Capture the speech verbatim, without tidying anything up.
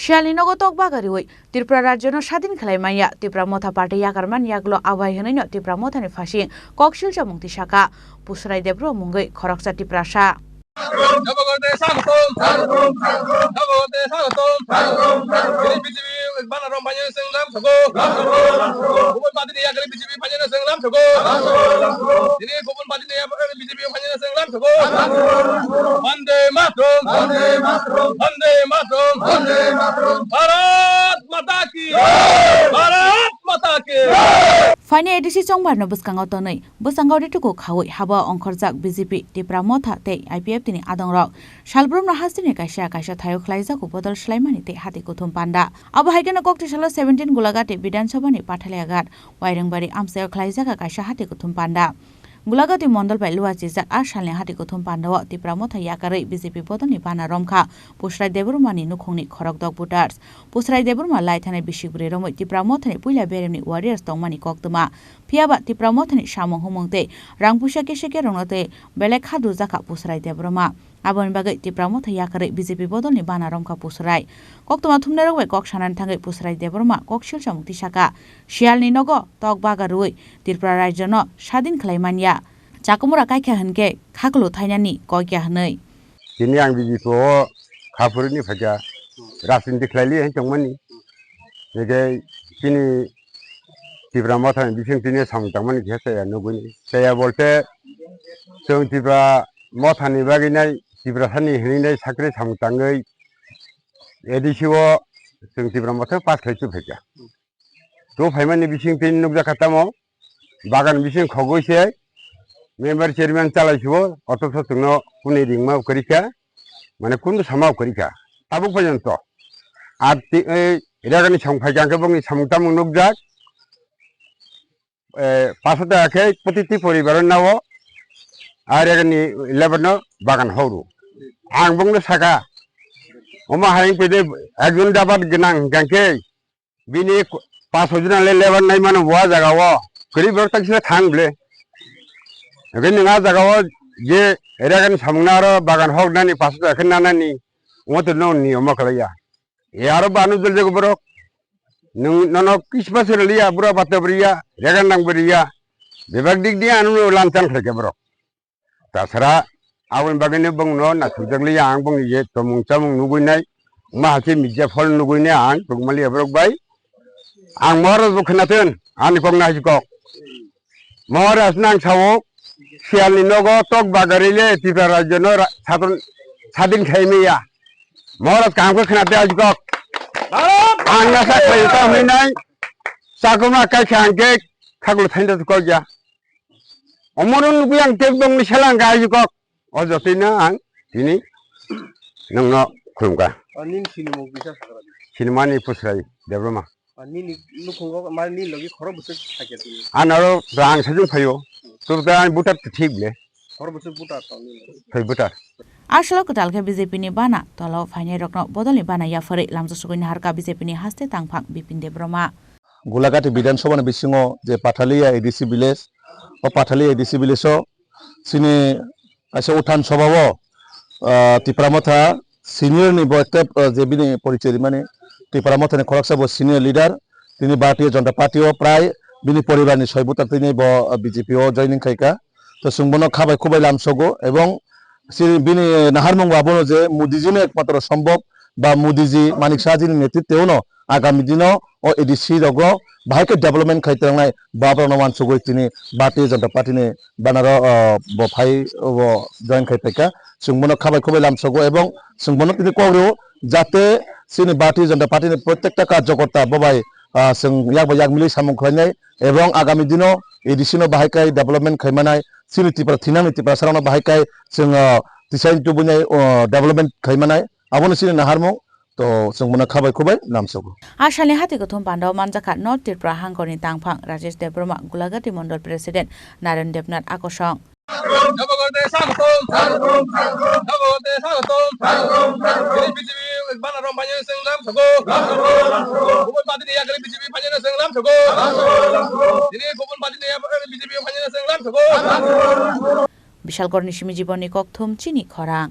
Siyalni nogo tok baga riwi Tripura rajyono sadin khlai manya Tipra Motha party yakarmani yagulo abai hwnwino Tipra Mothani phasing kok silsa mungti saka Pusrai Debro mungwi khoroksa Tiprasa. Nabogorte sagotom. Nabogorte sagotom. Ini B J P bana rom banyo senglam sago. Kubun party ni yakari B J P banyo senglam sago. Ini kubun party ni yakari B J P banyo senglam sago. Vande Mataram. Vande Mataram. Vande Mataram. Vande Mataram. Bharat Mata ki. Bharat Mata ki. Phaini A D C chongbarno bwskango tonwi Bwskango rituku khaui haba ongkhorjak B J P Tipra Motha tei I P F T ni adongrok salbrumno hasteni kaisa kaisa thaio khlaijago bodol swlaimani tei hati kuthum panda. Abo hai kheno kokti salo seventeen Gulagati Bidhan Sabha ni Pathalia Ghat, Wairengbar amchaio khlaijak kaisa hati kuthum panda. Gulagati mondol bai luachijak a salni hati kuthum pandao Tipra Motha yakarwi B J P bodolni bana romkha Pusrai Debbarmani nukhungni khorokdok voters. Pusrai Debbarma lai thanai bisik bwrwi romwi Tipra Mothani puila beremni warriors tongmani koktwma. Phiyaba Tipra Mothani samung humung tei rang puisa kese kerongno tei belai kha dujakha Pusrai Debbarma. Aboni bagwi Tipra Motha yakarwi B J P bodolni bana romkha Pusrai. Koktwma thumnairok bai kok sanani thangwi Pusrai Debbarma kok silsa mukti saka, Siyalni nogo tok baga rwui Tripura rajyono sadin khlai manya. Chakumura kaikha hwnkhe khakulu thainani kok ya hwnwi. Tini ang B J P o kha phuruni phaikha, rajniti khlaili hai tongmani. Hingke chini Tipra Motha ni bising tini samung tangmani khe chaya nugui. Chaya bolte chwng Tipra Motha ni bagwi nai, Tiprasa ni hinwi nai sakri samung tangwi A D C o chwng Tipra Motha pass khlai chu phaikha. Tu phaimani bising tini nukjakha tamo, bagan bising khogwi se member chairman chalai suo, othocho chwngno kuni ringma kwrwi kha, mane kunu sama kwrwi kha. Tabuk porjonto ar ti-, ei rega ni samung phai kha, hwnkhe bongni samung tamung nukjak, eh, paso taka khe protiti poribaro nao, ar rega ni lebar no bagan horo. Ang bongno saka, omo hai wngphaide ekjon dabat gwnang hwnkhe, bini ko-, paso jona le lebar nai mano bo ah jaga o. Kwrwi borok tak sila thang ble. Hwnkhe nwng ah jaga o je rega ni samung no aro bagan hok nani paso jona khe nanani, omo to no niyom o kwlai ya. E aro banu jol jago borok. Nwng nono kispa se rwliya, bura bata bwrwiya, rega nang bwrwiya. Bebak dik di anu no lanchan khlai khe borok. Tasara aboni bagwi no bongno naisukjakliya ang, bongni je tomung chamung nugui nai, ma hakhe media phone nugui nai ang tongmaliya borok bai. Ang Maharaj bo khnathun, ani kok na hai kok. Maharaj nang sao, Siyalni nogo tok bagarwi le Tripura rajyo no ra-, sadon, sadin khai maya. Maharaj kaham khe khnate hai kok. Ang nasa khlai ta hwnwi nai, Chakurma kai khe ang khe khaklo thainda kok ya. Omono nugui ang tei bongni selang ga aji kok. O jotoi no ang tini nwngno khulumkha. O nini sinimung kisa sakra di. Sinimani Pusrai Debbarma. O nini nukhungo mani nini logi khoro bwswk sakya tini. Anaro rang sajung phaio. Tubda ang butar thik ble. Khoro bwswk butar tong nini. Thai butar. Asolo kwtal khe B J P ni bana tolo phainai rokno bodolni bana yapharwi lamjak sugwi naharkha B J P ni haste tangphang Bipin Debbarma. Gulagati Bidhan Sabha ni bisingo je Pathalia A D C village, o Pathalia A D C village o chini kaisa uthan sabha o, ah, Tipra Motha senior ni bo ekta, ah, je bini porichoi rimani Tipra Motha ni khoroksa bo senior leader, tini Bharatiya Janata Party o prai bini poribar ni soi buta tini bo, ah, B J P o joining khaika. To chwng bono khabai khubai lamsogo ebong chini bini naharmung bo abono je Modiji no ekmatro sombhob ba Modiji Manik Saha ji ni netritwe o no agami dino o A D C rogo bahai khe development khai tongnai baborok no wansugwi tini Bharatiya Janata Party ni banner o, o, bo phai o join khai paikha. Chwng bono khabai khubai lamsogo ebong chwng bono tini kok rwo jate chini Bharatiya Janata Party ni protekta karyakarta bo bai, ah, chwng yak bai yak milwi samung khlainai ebong agami dino A D C no bahai khai development khai manai, chini Tripura thinangni Tiprasa rok no bahai khai chwng, ah, tisaini tubunai, o, development khai manai. Abono chini naharmung, to chwng bono khabai khubai lamsogo. A salni hati kuthum pandao manjakha North Tripura hangkorni tangphang Rajesh Debbarma, Gulagati Mondol President Naren Debnath Akosong. Bishalgarhni simi Jibonni kokthum chini khorang.